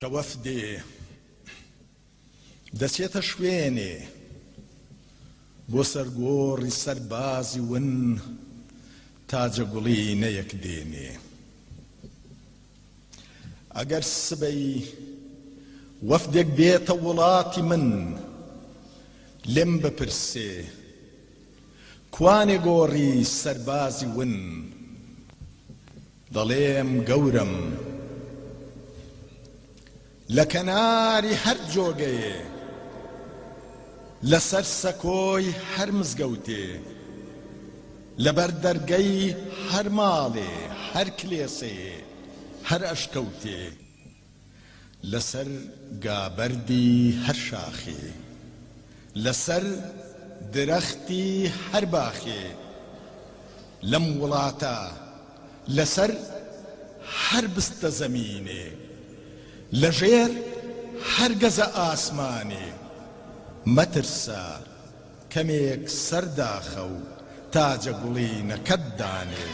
کە وەفدێ دەچێتە شوێنێ بۆ سەر گۆڕی سەربازی ون تاجەگوڵینەیەک دێنێ. ئەگەر سبەی وەفدێک بێتە وڵاتی من لێم بپرسێ کوانێ گۆڕی سەربازی ون؟ دەڵێم گەورەم لە کەناری هەر جۆگەیێ، لە سەر سەکۆی هەر مزگەوتێ، لە بەر دەرگەی هەر ماڵێ، هەر کلێسەیێ، هەر ئەشکەوتێ، لە سەر گابەردی هەر شاخێ، لە سەر درەختی هەر باخێ، لەم وڵاتە لە سەر هەر بستە زەمینێ، لە ژێر هەر گەزە ئاسمانێ، مەترسە کەمێک سەر داخە و تاجەگوڵینەکەت دانێ.